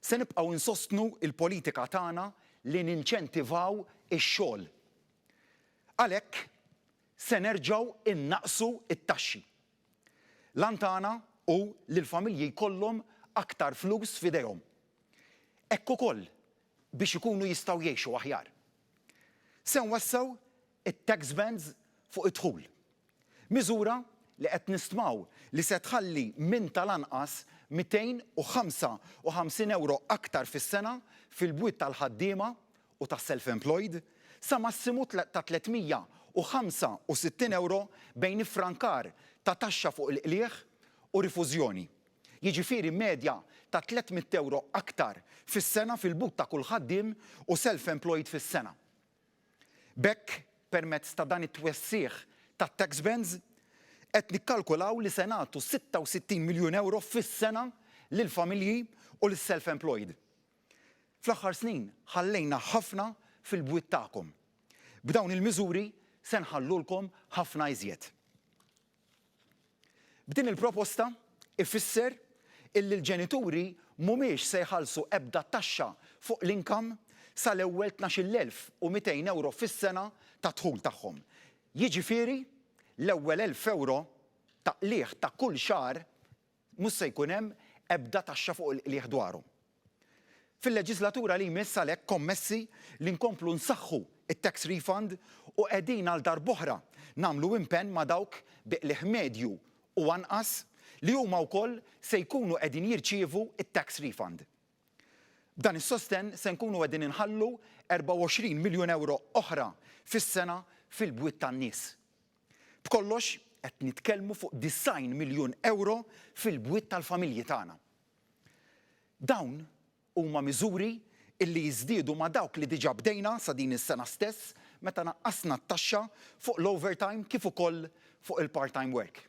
Se nibqgħu nsostnu l-politika tagħna li ninċentivaw ix-xogħol. Għalhekk, se nerġgħu nnaqqsu t-taxxi. L-għan tagħna hu li l-familji jkollhom aktar flus f'idejhom. Hekk ukoll biex ikunu jistgħu jgħixu aħjar. Se nwessgħu it-tax bands fuq id-dħul. Miżura li qed nistmaw li se tħalli minn tal-anqas 255 ewro aktar fis-sena fil-bwiet tal-ħaddiema u tas-self-employed, sa massimu ta' 365 ewro bejn iffrankar ta' taxxa fuq il-qligħ u rifużjoni. Jiġifieri medja ta' 300 ewro aktar fis-sena fil-but ta' kull ħaddiem u self-employed fis-sena. B'hekk, permezz ta' dan it-twessigħ tat-tax bands, qed nikkalkulaw li se nagħtu 66 miljun ewro fis-sena lill-familji u lis-self-employed. Fl-aħħar snin ħallejna ħafna fil-bwiet tagħkom. B'dawn il-miżuri se nħallulkom ħafna iżjed. B'din il-proposta ifisser illi l-ġenituri mhumiex se jħallsu ebda taxxa fuq l-income sal-ewwel 12,200 ewro fis-sena tad-dħul tagħhom. Jiġifieri l-ewwel 1,000 ewro ta' qligħ ta' kull xahar Mhux se jkun hemm ebda taxxa fuq il-qligħ dwarhom. Fil-leġislatura li jmiss għalhekk kommessi li nkomplu nsaħħu t-tax refund u qegħdin għal darb'oħra nagħmlu impenn ma' dawk bi qligħ medju u anqas li huma wkoll se jkunu qegħdin jirċievu t-tax refund. B'dan is-sostenn se nkunu qegħdin inħallu 24 miljun ewro oħra fis-sena fil-bwiet tan-nies. B'kollox qed nitkellmu fuq 90 miljun ewro fil-bwiet tal-familji tagħna. Dawn huma miżuri illi jiżdiedu ma' dawk li diġà bdejna sa din is-sena stess meta naqqasna t-taxxa fuq l-overtime kif ukoll fuq il-part-time work.